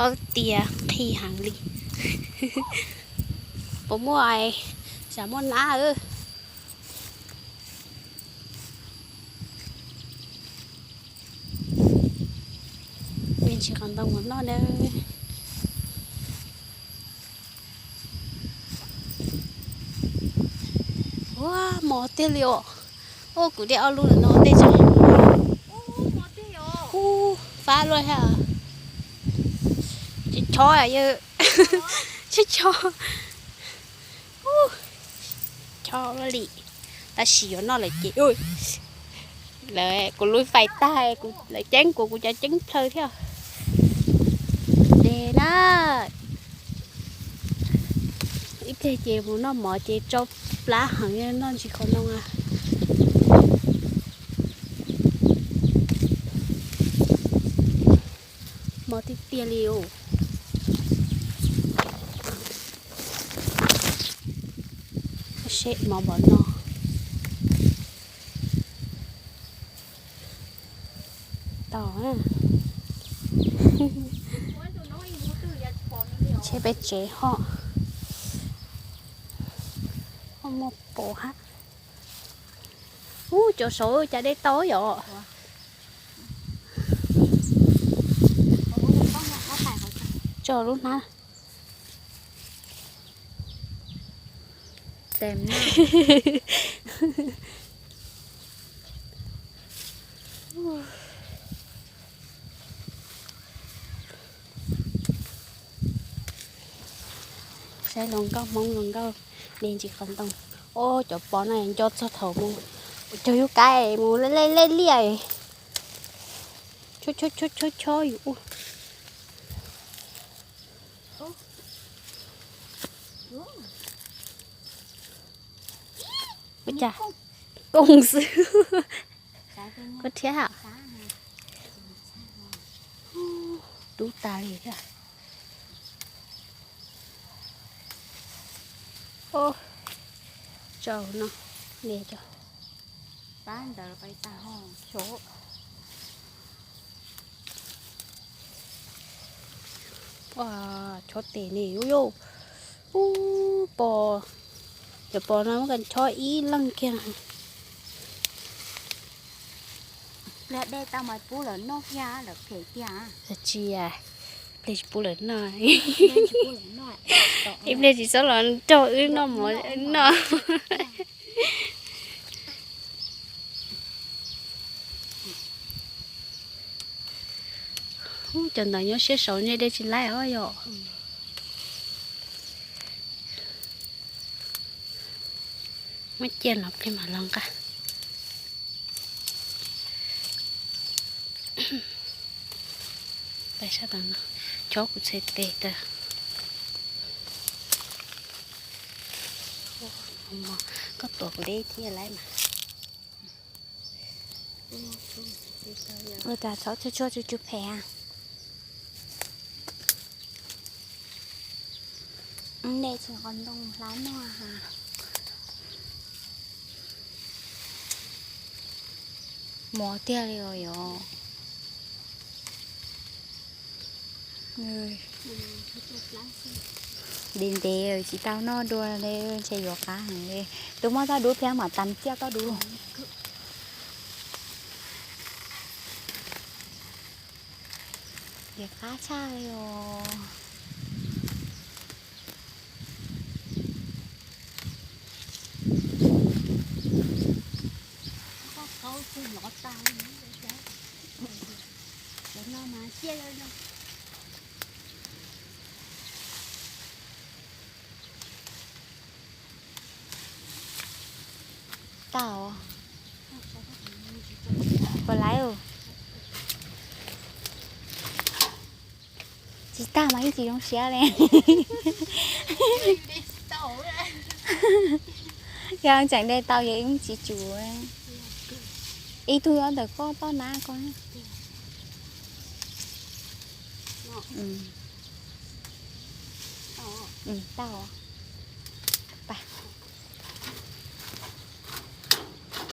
Ob tiag qhi heev li. Puas muaj, xyov muaj nab. Ntsis qos ntoo mus noj na. Ua mos tiag li os. Ua kuv de ob lub lawm no tej tso. Ub, fab luaj thiab. Tsis chob yawg. Tsis chob. Chob luaj li. Tab sis yuav noj lawm ces lawv kuv lub fais tag, lawv ceeb kuv, kuv cov ceeb plhaw thiab. Ces na, ib pliag ces mus noj mov ces tsau plab heev, noj ntsis qos ntoo. Mos tiag tiag li os. Seb mos npaum no. Tau. Tsheb peb tsev ho. Ho muaj pos hab. Ub, cov saud cas de tau yom. Tso lub hnab. Saib hluas nkauj Hmoob hluas nkauj de ntsis qos ntoo. Ob, cov pos no nco txog thaum mus cog yub qaib mus lej lej liaj. Chob chob chob chob yus ua. Ua cas kooj xwb. Koj thiab hab. Dub tas li thiab. Tsau no, ne cov pab ntawd pais tag ho. Chob tes ne yus yau. Ub, pos, cov pos no muab kas chob ib leej kiag. Pliag de tau mas pub lawv noj kiag, lawv phem tiag. Tsis, pliag tsis pub lawv noj. Ib pliag tsis txhob los nrog wb noj mov noj. Ub, cov ntawd nyob siab saud ntshe de tsis laib os yom. Muab ciaj no plig mam los nqa. Pais sab tom no, chob kuv txhais tes tag. Koj tuav kuv deb thiab laib mas. Ua cas txhob tshuaj tshuaj tsw tsw phem a. Nej tsis qos ntoo hlab noj ha. Mos tiag li os yom. Ntev ntev tsis tau noj dua li, ntshe yuav qab heev li. Tus muab toj dub thiab mam tas ciaj toj dub. Ces qab tshaj li os. Tau. Puas laib? Tsis tag mas yeej tsis zoo siab li. Yog tseem de tau yog yeej tsis tsum. Ib tug yuav ntawm koj toj nab ko. Tau.